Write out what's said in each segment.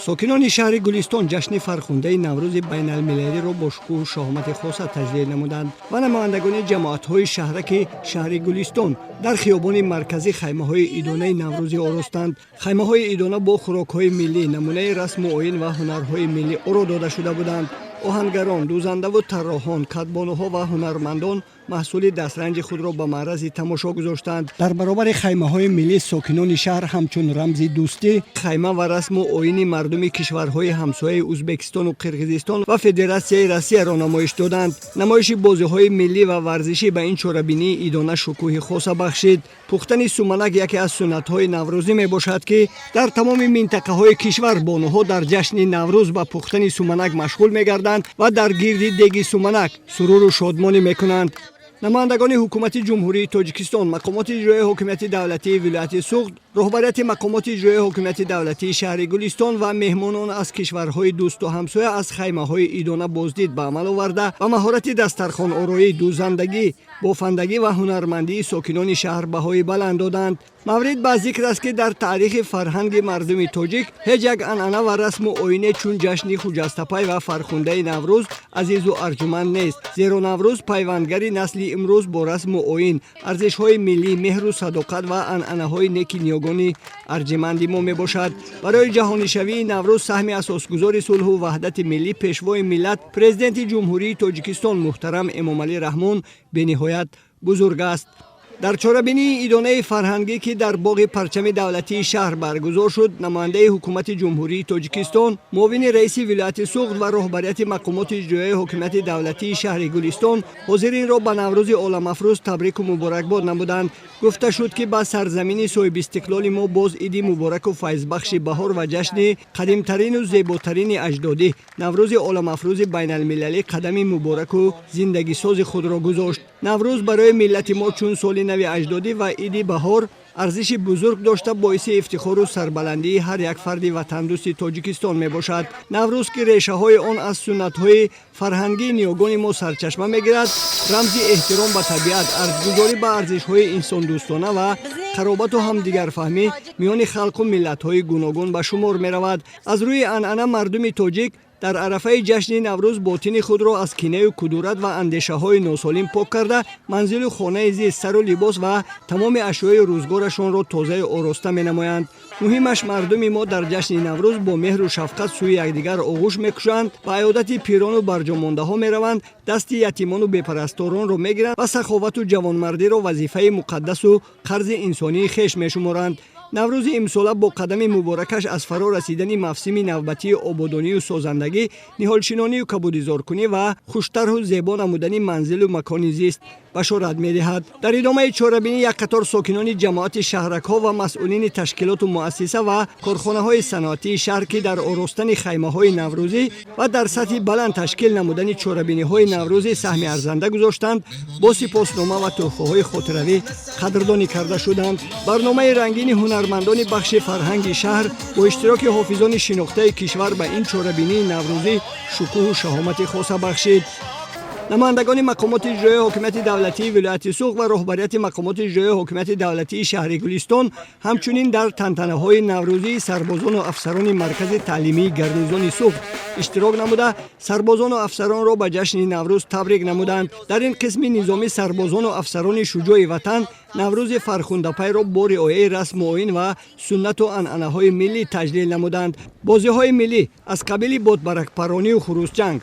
Сокинони шаҳри Гулистон ҷашни фархундаи Наврӯзи байналмилалиро бо шукӯҳу шаҳомати хоса таҷлил намуданд ва намояндагони ҷамоатҳои шаҳраки шаҳри Гулистон дар хиёбони марказӣ хаймаҳои идонаи наврӯзӣ оростанд. Хаймаҳои идона бо хӯрокҳои миллӣ, намунаи расму оин ва ҳунарҳои миллӣ оро дода шуда буданд. Оҳангарон, дӯзандаву тарроҳон, кадбонуҳо ва ҳунармандон маҳсули дастранҷи худро ба маърази тамошо гузоштанд. Дар баробари хаймаҳои миллӣ сокинони шаҳр ҳамчун рамзи дӯстӣ хайма ва расму оини мардуми кишварҳои ҳамсояи Ӯзбекистону Қирғизистон ва Федератсияи Россияро намоиш доданд. Намоиши бозиҳои миллӣ ва варзишӣ ба ин чорабинии идона шукӯҳи хоса бахшид. Пухтани суманак яке аз суннатҳои наврӯзӣ мебошад, ки дар тамоми минтақаҳои кишвар бонуҳо дар ҷашни Наврӯз ба пухтани суманак машғул мегарданд ва дар гирди деги суманак суруру шодмонӣ мекунанд. Намояндагони ҳукумати Ҷумҳурии Тоҷикистон, мақомоти иҷроияи ҳокимияти давлатии вилояти Суғд, роҳбарияти мақомоти иҷроияи ҳокимияти давлатии шаҳри Гулистон ва меҳмонон аз кишварҳои дӯсту ҳамсоя аз хаймаҳои идона боздид ба амал оварда, ба маҳорати дастархонороӣ, дӯзандагӣ, бофандагӣ ва ҳунармандии сокинони шаҳр баҳои баланд доданд. Маврид ба зикр аст, ки дар таърихи фарҳанги мардуми тоҷик ҳеҷ як анъана ва расму оине чун ҷашни хуҷастапай ва фархундаи Наврӯз азизу арҷуманд нест, зеро Наврӯз пайвандгари насли имрӯз бо расму оин, арзишҳои миллӣ, меҳру садоқат ва анъанаҳои неки ниёгони арҷиманди мо мебошад. Барои ҷаҳонишавии Наврӯз саҳми асосгузори сулҳу ваҳдати миллӣ, Пешвои миллат, Президенти Ҷумҳурии Тоҷикистон муҳтарам Эмомалӣ Раҳмон бениҳоят бузург аст. Дар чорабинии идонаи фарҳангӣ, ки дар боғи парчами давлатии шаҳр баргузор шуд, намояндаи ҳукумати Ҷумҳурии Тоҷикистон, муовини раиси вилояти Суғд ва роҳбарияти мақомоти иҷроияи ҳокимияти давлатии шаҳри Гулистон ҳозиринро ба Наврӯзи оламафрӯз табрику муборакбод намуданд. Гуфта шуд, ки ба сарзамини соҳибистиқлоли мо боз иди мубораку файзбахши баҳор ва ҷашни қадимтарину зеботарини аҷдодӣ, Наврӯзи оламафрӯзи байналмилалӣ, қадами мубораку зиндагисози худро гузошт. Наврӯз барои миллати мо чун соли нави аҷдодӣ ва иди баҳор арзиши бузург дошта, боиси ифтихору сарбаландии ҳар як фарди ватандӯсти Тоҷикистон мебошад. Наврӯз, ки решаҳои он аз суннатҳои фарҳангии ниёгони мо сарчашма мегирад, рамзи эҳтиром ба табиат, арҷгузорӣ ба арзишҳои инсондӯстона ва қаробату ҳамдигарфаҳмӣ миёни халқу миллатҳои гуногун ба шумор меравад. Аз рӯи анъана мардуми тоҷик дар арафаи ҷашни Наврӯз ботини худро аз кинаю кудурат ва андешаҳои носолим пок карда, манзилу хонаи зист, сару либос ва тамоми ашёи рӯзгорашонро тозаю ороста менамоянд. Муҳимаш, мардуми мо дар ҷашни Наврӯз бо меҳру шафқат сӯи якдигар оғӯш мекушанд, ба аёдати пирону барҷомондаҳо мераванд, дасти ятимону бепарасторонро мегиранд ва саховату ҷавонмардиро вазифаи муқаддасу қарзи инсонии хеш мешуморанд. Наврӯзи имсола бо қадами муборакаш аз фаро расидани мавсими навбатии ободонию созандагӣ, ниҳолшинонию кабудизоркунӣ ва хуштарҳу зебо намудани манзилу макони зист башорат медиҳад. Дар идомаи чорабинӣ як қатор сокинони ҷамоати шаҳракҳо ва масъулини ташкилоту муассиса ва корхонаҳои саноатии шаҳр, ки дар оростани хаймаҳои наврӯзӣ ва дар сатҳи баланд ташкил намудани чорабиниҳои наврӯзӣ саҳми арзанда гузоштанд, бо сипоснома ва тӯҳфаҳои хотиравӣ қадрдонӣ карда шуданд. Барномаи рангини ҳунармандони бахши фарҳанги шаҳр бо иштироки ҳофизони шинохтаи кишвар ба ин чорабинии наврӯзӣ шукӯҳу шаҳомати хоса бахшид. Намояндагони мақомоти иҷроияи ҳокимияти давлатии вилояти Суғд ва роҳбарияти мақомоти иҷроияи ҳокимияти давлатии шаҳри Гулистон ҳамчунин дар тантанаҳои наврӯзии сарбозону афсарони маркази таълимии гарнизони Суғд иштирок намуда, сарбозону афсаронро ба ҷашни Наврӯз табрик намуданд. Дар ин қисми низомӣ сарбозону афсарони шуҷои ватан Наврӯзи фархундапайро бо риояи расму оин ва суннату анъанаҳои миллӣ таҷлил намуданд. Бозиҳои миллӣ аз қабили бодбаракпаронию хурӯсҷанг,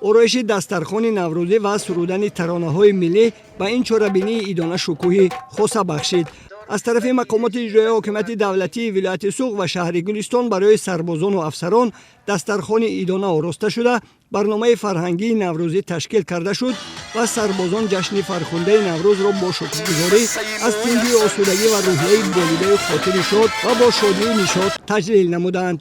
ороиши дастархони наврӯзӣ ва сурудани таронаҳои миллӣ ба ин чорабинии идона шукӯҳи хоса бахшид. Аз тарафи мақомоти иҷроияи ҳокимияти давлатии вилояти Суғд ва шаҳри Гулистон барои сарбозону афсарон дастархони идона ороста шуда, барномаи фарҳангии наврӯзӣ ташкил карда шуд ва сарбозон ҷашни фархундаи Наврӯзро бо шукргузорӣ аз тинҷию осудагӣ ва рӯҳияи болидаю хотири шод ва бо шодию нишот таҷлил намуданд.